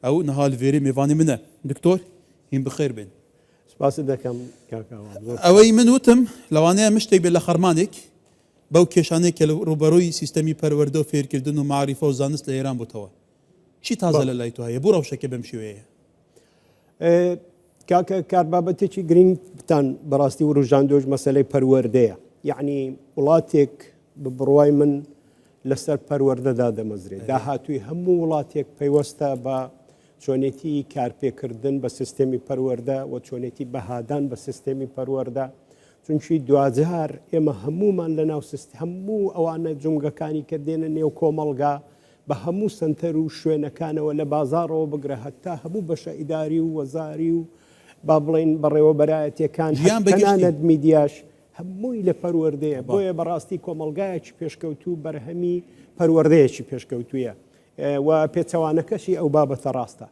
ئەو نها li vêrê mêvanê min e. دکتۆر هین بخێر بێن. سپاست دەکەم کاک ئاوام زۆر سپاس. ئەوەی من وتم لەوانەیە مشتێک بێت لە خەرمانێک بەو کێشانەی کە ڕووبەڕووی سیستەمی پەروەردە و فێرکردن و مەعریفە و زانست لە ئێران بووتەوە. چی تازە لە لای تۆ هەیە؟ بۆ ڕەوشەکە بەم شێوەیەیە؟ کاکە کار بابەتێکی گرنگتان بەڕاستی وروژاندۆش مەسەلەی پەروەردەیە یعنی وڵاتێک بە بڕوای من لەسەر پەروەردە دادەمەزرێت داهاتووی هەموو وڵاتێک پەیوەستە بە چۆنێتی کارپێکردن بە سیستێمی پەروەردە و چۆنێتی بەهادان بە سیستێمی پەروەردە چونکی دواجار ئێمە هەموومان لە ناو سیست هەموو ئەوانە جومگەکانی کە دێنە نێو کۆمەڵگا بە هەموو سەنتەر و شوێنەکانەوە لە بازاڕەوە بگرە هەتا هەموو بەشە ئیداری و وەزاری و با بڵێین بەڕێوەبەرایەتیەکان ژیان بە گشتی. تەنانەت میدیاش هەمووی لە پەروەردەیە بۆیە بەڕاستی کۆمەڵگایەکی پێشکەوتوو بەرهەمی پەروەردەیەکی پێشکەوتوویە و پێچەوانەکەشی ئەو بابەتە ڕاستە.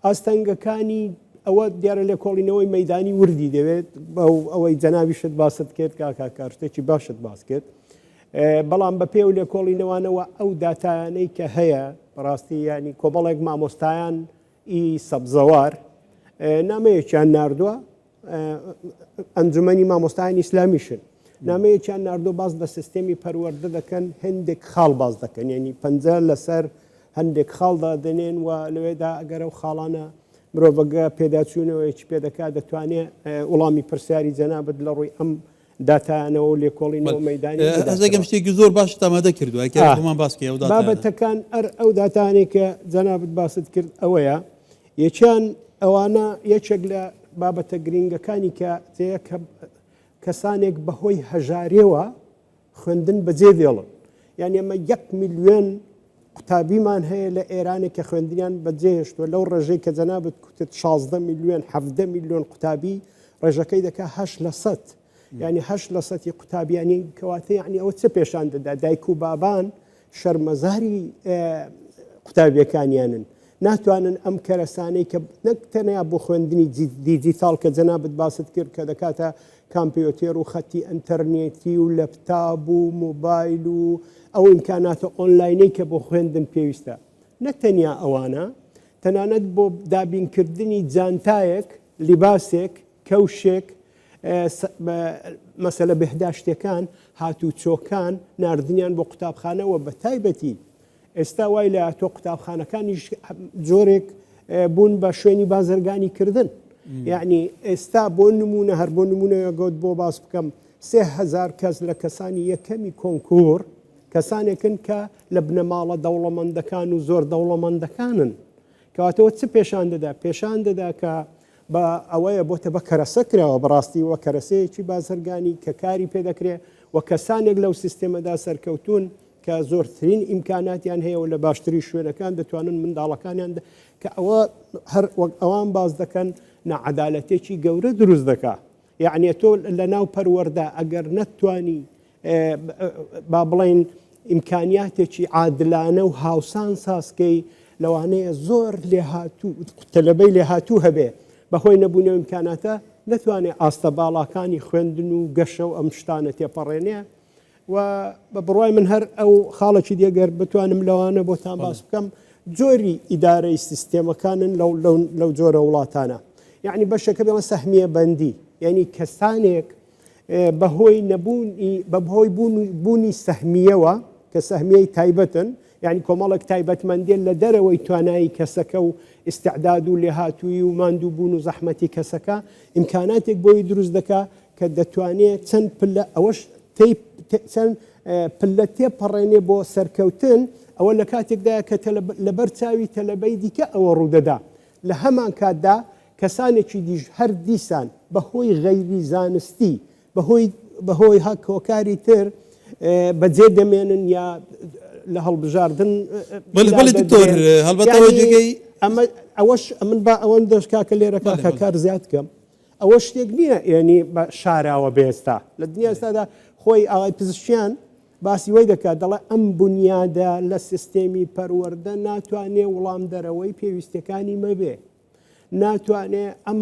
ئاستەنگەکانی ئەوە دیارە لێکۆڵینەوەی مەدانی وردی دەوێت بەو ئەوەی جەنابیشت باست کرد کاکا کار شتێکی باشت باس کرد بەڵام بە پێ و لێکۆڵینەوانەوە ئەو داتایانەی کە هەیە بەڕاستی ینی کۆمەڵێک مامۆستایان ئی سەبزەوار نامەیەکیان ناردووە ئەنجومەنی مامۆستایانی ئیسلامیشن نامەیەکیان ناردۆ باس لە سیستێمی پەروەردە دەکەن هەندێک خاڵ باس دەکەن یعنی پەنجە لەسەر هەندێک خاڵدا دەنێن و لەوێدا ئەگەر ئەو خاڵانە مرۆڤەکە پێداچوونەوەیەکی پێ دەکات دەتوانێت وڵامی پرسیاری جەنابت لە ڕووی ئەم داتایانەوە و لێکۆڵینەوە مەیدانی ئەزەگەم شتێکی زۆر باش ئامادە کردووە کە خۆمان باس کەی ئەو داتایانە. بابەتەکان ئەر ئەو داتانەی کە جەنابت باست کرد ئەوەیە یەکیان ئەوانە یەکێک لە بابەتە گرینگەکانی کە تێیە کە کەسانێک بەهۆی هەژاریەوە خوێندن بەجێ دێڵن یان ئێمە یەک میلیۆن قوتابیمان هەیە لە ئێرانێک کە خوێندنیان بەجێهێشتووە لەو ڕێژەی کە جەنابت کوتت 16 میلیۆن 17 میلیۆن قوتابی ڕێژەکەی دەکا هەش لە سەد یعنی هەش لە سەتی قوتابیانی کەواتە یعنی ئەوە چ پێشان دەدا دایک و بابان شەرمەزاری قوتابیەکانیانن ناتوانن ئەم کەرەسانەی کە نەک تەنیا بۆ خوێندنی دیجیتاڵ کە جەنابت باست کرد کە دەکاتە کامپیۆتێر و خەتی ئەنتەرنێتی و لەپتاب و مۆبایل و ئەو ئیمکاناتە ئۆنلاینەی کە بۆ خوێندن پێویستە نە تەنیا ئەوانە تەنانەت بۆ دابینکردنی جانتایەک لیباسێک کەوشێک مەسەلە بهداشتەکان هاتوچۆکان ناردنیان بۆ قوتابخانەوە بە تایبەتی ئێستا وای لە تۆ قوتابخانەکانیش جۆرێک بوون بە شوێنی بازرگانی کردن یعنی ئێستا بۆ نمونە هەر بۆ نمونە گوت بۆ باس بکەم 3000 کەس لە کەسانی یەکەمی کۆنکوور کەسانێکن کە لە بنەماڵە دەوڵەمەندەکان و زۆر دەوڵەمەندەکانن کەواتەوە چ پێشان دەدا پێشان دەدا کە بە ئەوەیە بۆتە بە کەرەسە کراوە بەڕاستی وە کەرەسەیەکی بازرگانی کە کاری پێ دەکرێ و کەسانێک لەو سیستێمەدا سەرکەوتوون کە زۆرترین ئیمکاناتیان هەیە و لە باشترین شوێنەکان دەتوانن منداڵەکانیان کە ئەوە هەر وەک ئەوان باس دەکەن ناعەدالەتێکی گەورە دروست دەکا یعنی تۆ لە ناو پەروەردە ئەگەر نەتوانی با بڵین ئیمکانیاتێکی عادلانە و هاوسان سازکەی لەوانەیە زۆر لێهاتوو تەلەبەی لێهاتوو هەبێ بەهۆی نەبوونی ئیمکاناتە نەتوانێت ئاستە باڵاکانی خوێندن و گەشە و ئەم شتانە تێپەڕێنێ و بە بڕوای من هەر ئەو خاڵێکی دی گەر بتوانم لەوانە بۆتان باس بکەم جۆری ئیدارەی سیستێمەکانن لەو لەو جۆرە وڵاتانە یعنی بەشەکە بێڵە سەهمیە بەندی یعنی کەسانێک بەهۆی نەبوونی بەهۆی بوونی سەهمیەوە کە سەهمیەی تایبەتن یعنی کۆمەڵێک تایبەتمەندێن لە دەرەوەی توانایی کەسەکە و ئیسعداد و لێهاتووی و ماندووبوون و زەحمەتی کەسەکە ئیمکاناتێک بۆی دروست دەکا کە دەتوانێ چەند پلە ئەوەش چەند پلە تێپەڕێنێ بۆ سەرکەوتن ئەوە لە کاتێکدایە کە لەبەر چاوی تەلەبەی دیکە ئەوە ڕوودەدا لە هەمان کاتدا کەسانێکی دیش هەر دیسان بەهۆی غەیری زانستی بەهۆی بەهۆی هەک هۆکاری تر بەجێ دەمێنن یا لە هەڵبژاردن بەڵێ بەڵێ دکتۆر هەڵبەتە ئەوە جێگەی ئەمە ئەوەش ئەمن با ئەوەن دەش کاکە لێرە کاکە کار زیاد کەم ئەوە شتێک نییە یعنی بە شاراوە بێ ئێستا لە دنیا ئێستادا خۆی ئاوای پزیشکیان باسی وای دەکات دەڵێ ئەم بنیادە لە سیستێمی پەروەردە ناتوانێ وڵامدەرەوەی پێویستیەکانی مەبێ ناتوانێ ئەم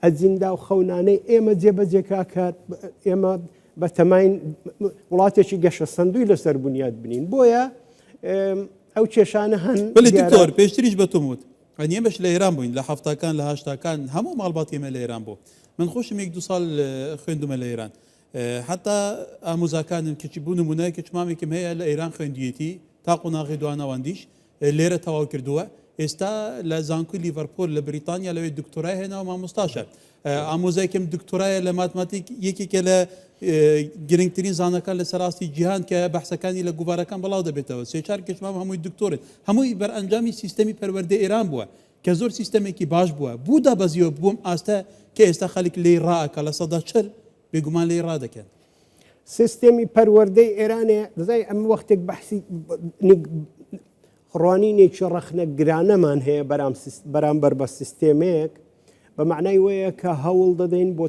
ئەجیندا و خەونانەی ئێمە جێبەجێکا کە ئێمە بەتەماین وڵاتێکی گەشە سندوی لەسەر بنیاد بنین بۆیە ئەو کێشانە هەن بەڵێ دکتۆر پێشتریش بە تۆم وت. ئەنی ئێمەش لە ئێران بووین لە حەفتاکان لە هەشتاکان هەموو ماڵباتی ئێمە لە ئێران بوو من خۆشم یەک دوو ساڵ خوێندومە لە ئێران حتا ئاموزاکانم کچ بوو نمونە کچ مامێکم هەیە لە ئێران خوێندویەتی تا قۆناغی دواناوەندیش لێرە تەواو کردووە ئێستا لە زانکۆی لیڤەرپۆل لە بریتانیا لەوێ دکتۆرای هێناوە مامۆستاشە ئامۆزایکم دکتۆرایە لە ماتماتیک یەکێکە لە گرنگترین زانەکان لە سەراستی جیهان کە بەحسەکانی لە گوڤارەکان بڵاو دەبێتەوە سێ چار کچمام هەمووی دکتۆرن هەمووی بەرئەنجامی سیستەمی پەروەردەی ئێران بووە کە زۆر سیستەمێکی باش بووە بوو دابەزیوە بووم ئاستە کە ئێستا خەلک لێی ڕائەکا 40% بێگومان لێی ڕادەکەن. سیستێمی پەروەردەی ئێرانێ دەزای ئەم وەختێک بەحسی ڕوانینێکی ڕەخنەگرانەمان هەیە بەرام بەرامبەر بە سیستێمێک بە مەعنای وەیە کە هەوڵ دەدەین بۆ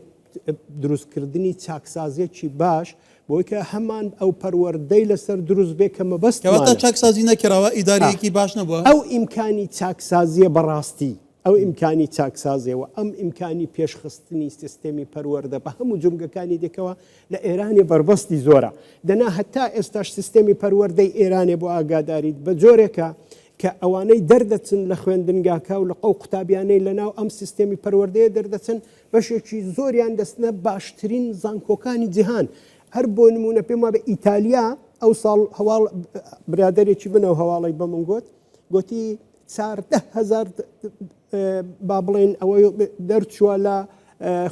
دروستکردنی چاکسازیەکی باش بۆی کە هەمان ئەو پەروەردەی لەسەر دروست بێ کە مەبەست کەواتە چاکسازی نەکراوە ئیدارەیەکی باش نەبووە ئەو ئیمکانی چاکسازیە بەڕاستی ئەو ئیمکانی چاکسازیە و ئەم ئیمکانی پێشخستنی سیستێمی پەروەردە بە هەموو جومگەکانی دیکەوە لە ئێرانێ بەربەستی زۆرە. دەنا هەتا ئێستاش سیستێمی پەروەردەی ئێرانێ بۆ ئاگاداریت بە جۆرێکە کە ئەوانەی دەردەچن لە خوێندنگاکە و لە قەو قوتابیانەی لە ناو ئەم سیستێمی پەروەردەیە دەردەچن بەشێکی زۆریان دەچنە باشترین زانکۆکانی جیهان. هەر بۆ نموونە پێم وابێ ئیتالیا ئەو ساڵ هەواڵ برادەرێکی من ئەو هەواڵەی بە من گوت گوتی 14,000 با بڵێین ئەوەی دەرچووە لە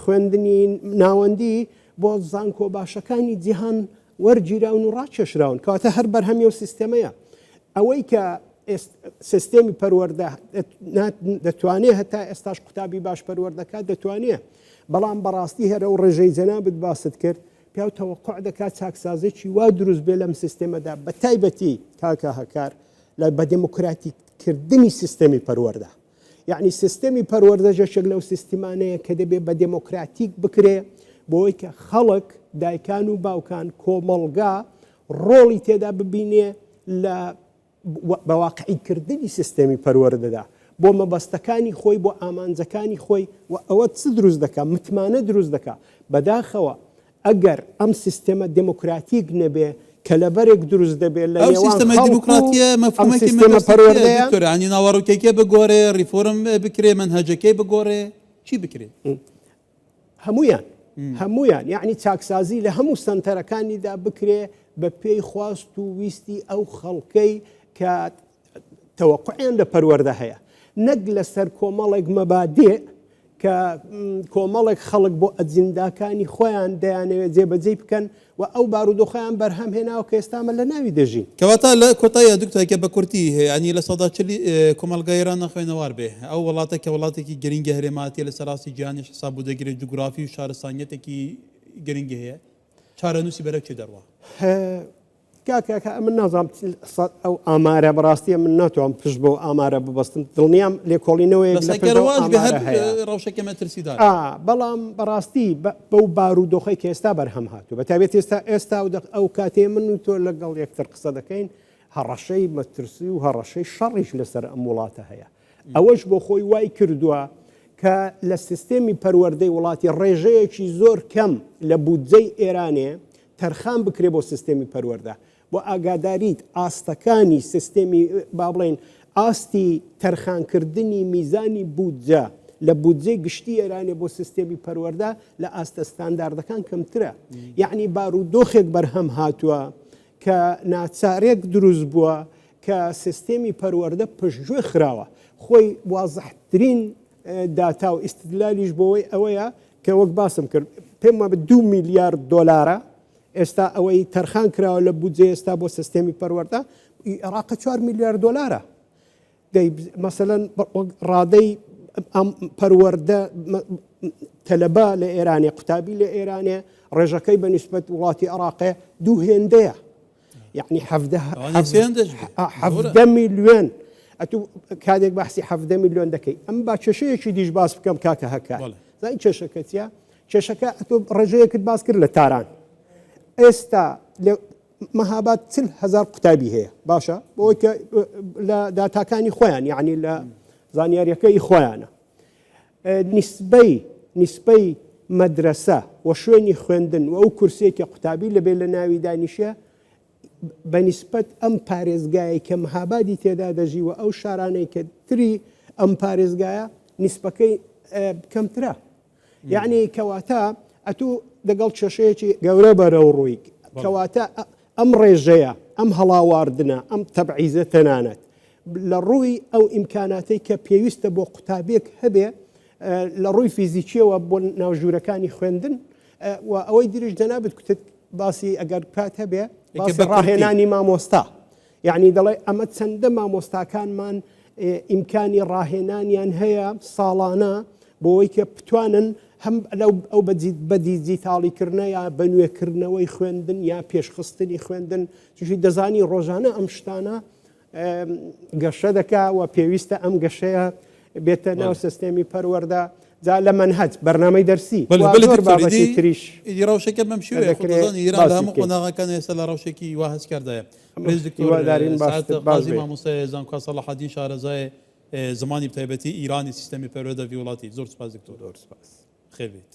خوێندنی ناوەندی بۆ زانکۆ باشەکانی جیهان وەرگیراون و ڕاکێشراون کەواتە هەر بەرهەمی و سیستەمەیە ئەوەی کە سیستێمی پەروەردە دەتوانێت هەتا ئێستاش قوتابی باش پەروەردەکات دەتوانێت بەڵام بەڕاستی هەرە و ڕێژەی جەنابت باست کرد پیاو تەوەقع دەکات چاکسازێکی وا دروست بێ لەم سیستێمەدا بە تایبەتی کاکە هەکار لە بە دێموکراتیک کردنی سیستەمی پەروەردە. یەعنی سیستەمی پەروەردەش یەکێک لەو سیستمانەیە کە دەبێ بە دێموکراتیک بکرێ بۆی کە خەڵک، دایکان و باوکان، کۆمەڵگا ڕۆڵی تێدا ببینێ لە بە واقعی کردنی سیستەمی پەروەردەدا بۆ مەبەستەکانی خۆی بۆ ئامانجەکانی خۆی و ئەوە چ دروست دەکا متمانە دروست دەکا بەداخەوە ئەگەر ئەم سیستێمە دێموکراتیک نەبێ کەلەبەرێک دروست دەبێ لە ئەو نێوان سیستەمە خەڵک و دیموکراتییە ئەم مەفهوومێکی سیستێمە مەبەستی چییە پەروەردەیە؟ دکتۆر؟ یانی ناوەڕۆکێکێ بگۆرێ، ڕیفۆرم بکرێ، مەنهەجەکەی بگۆرێ، چی بکرێ؟ هەموویان، هەموویان، یەعنی چاکسازی لە هەموو سەنتەرەکانیدا بکرێ بە پێی خواست و ویستی ئەو خەڵکەی کە تەوەقوعیان لە پەروەردە هەیە، نەک لەسەر کۆمەڵێک مەبادیع کە کۆمەڵێک خەڵک بۆ ئەجنداکانی خۆیان دەیانەوێت جێبەجێی بکەن و ئەو بارودۆخەیان بەرهەم هێناوە کە ئێستا ئەمە لە ناوی دەژین. کەواتە لە کۆتاییا دکتۆر کە بە کورتی یانی 40% کۆمەڵگای ئێران نەخوێنەوار بێ ئەو وڵاتە کە وڵاتێکی گرنگی هەرێماتیە لەسەر ئاستی جیهانیش حساب بۆ دەگرێت جوگرافی و شارستانیەتێکی گرنگی هەیە چارەنووسی بەرەو چێ دەڕوا؟ کاک کاکە ئەمن نازانم ئەو ئامارە بەڕاستیە من ناتوانم پشت بەو ئامارە ببەستم دڵنیام لێکۆڵینەوەیەک لە پشت ئەو ئامارە هەیە ڕەوشەکە مەترسیدار بەڵام بەڕاستی بەو بارودۆخەی کە ئێستا بەرهەم هاتوو بە تایبەت ئێستا ئێستا و ئەو کاتێ من و تۆ لەگەڵ یەکتر قسە دەکەین هەڕەشەی مەترسی و هەڕەشەی شەڕیش لەسەر ئەم وڵاتە هەیە ئەوەش بۆ خۆی وای کردووە کە لە سیستێمی پەروەردەی وڵاتی ڕێژەیەکی زۆر کەم لە بودجەی ئێرانێ تەرخان بکرێ بۆ سیستێمی پەروەردە. بۆ ئاگاداریت ئاستەکانی سیستێمی با بڵێین ئاستی تەرخانکردنی میزانی بودجە لە بودجەی گشتی ئێرانێ بۆ سیستێمی پەروەردە لە ئاستە ستانداردەکان کەمترە. یەعنی بارودۆخێک بەرهەم هاتووە کە ناچارێک دروست بووە کە سیستێمی پەروەردە پشتگوێ خراوە. خۆی وازحترین داتا و ئیستدلالیش بۆی ئەوەیە کە وەک باسم کرد پێم وابێ دوو میلیارد دۆلارە ئێستا ئەوەی تەرخان کراوە لە بودجە ئێستا بۆ سیستێمی پەروەردە ئی عێراق 4 میلیارد دۆلارە دەی مەسەلەن ڕادەی ئەم پەروەردە تەلەبە لە ئێرانێ قوتابی لە ئێرانێ ڕێژەکەی بە نیسبەت وڵاتی عێراقێ دوو هێندەیە یعنی حەڤدە میلیۆن ئەتوو کاتێک باسی حەڤدە میلیۆن دەکەی ئەم با کێشەیەکی دیش باس بکەم کاکە هەکا زانی کێشەکە چیە کێشەکە ئەتۆ ڕێژەیەکت باس کرد لە تاران ئێستا مەهاباد 40 هزار قوتابی هەیە باشە بۆی کە لە داتاکانی خۆیان یعنی لە زانیاریەکەی خۆیانە نیسبەی نیسبەی مەدرەسە و شوێنی خوێندن و ئەو کورسیەی کە قوتابی لەبێ لە ناوی دانیشێ بە نیسبەت ئەم پارێزگایەی کە مهابادی تێدا دەژی و ئەو شارانەی کە تری. ئەم پارێزگایە نیسبەکەی کەمترە. یعنی کەواتە ئەتوو دەگەڵ کێشەیەکی گەورە بەرەو ڕووی کەواتە ئەم ڕێژەیە ئەم هەڵاواردنە ئەم تەبعیزە تەنانەت لە ڕووی ئەو ئیمکاناتەی کە پێویستە بۆ قوتابیەک هەبێ لە ڕووی فیزیکیەوە بۆ ناو ژوورەکانی خوێندن و ئەوەی دریش جەنابت کوتت باسی ئەگەر کات هەبێ باسی ڕاهێنانی مامۆستا یعنی دەڵێ ئەمە چەندە مامۆستاکانمان ئیمکانی ڕاهێنانیان هەیە ساڵانە بۆی کە بتوانن هەم لەو ئەو بە دیجیتاڵیکردنە یا بە نوێکردنەوەی خوێندن یا پێشخستنی خوێندن چونکی دەزانی ڕۆژانە ئەم شتانە گەشە دەکا و پێویستە ئەم گەشەیە بێتە ناو سیستێمی پەروەردە جا لە مەنهەج بەرنامەی دەرسی زۆر بابەتی تریش ئیدی ڕەوشەکە بەم شێوەیە خۆ دەزانی ئێران لە هەموو قۆناغەکان ئێستا لە ڕەوشێکی وا هەستکاردایە بەڕێز دکتۆر سەعد قازی مامۆستای زانکۆ سەڵاحەدین شارەزای زمانی بتایبەتی ئیرانی سیستەمی پەروەردە ڤی وڵاتی زۆر سپاس دکتۆر زۆر سپاس خێر بێت.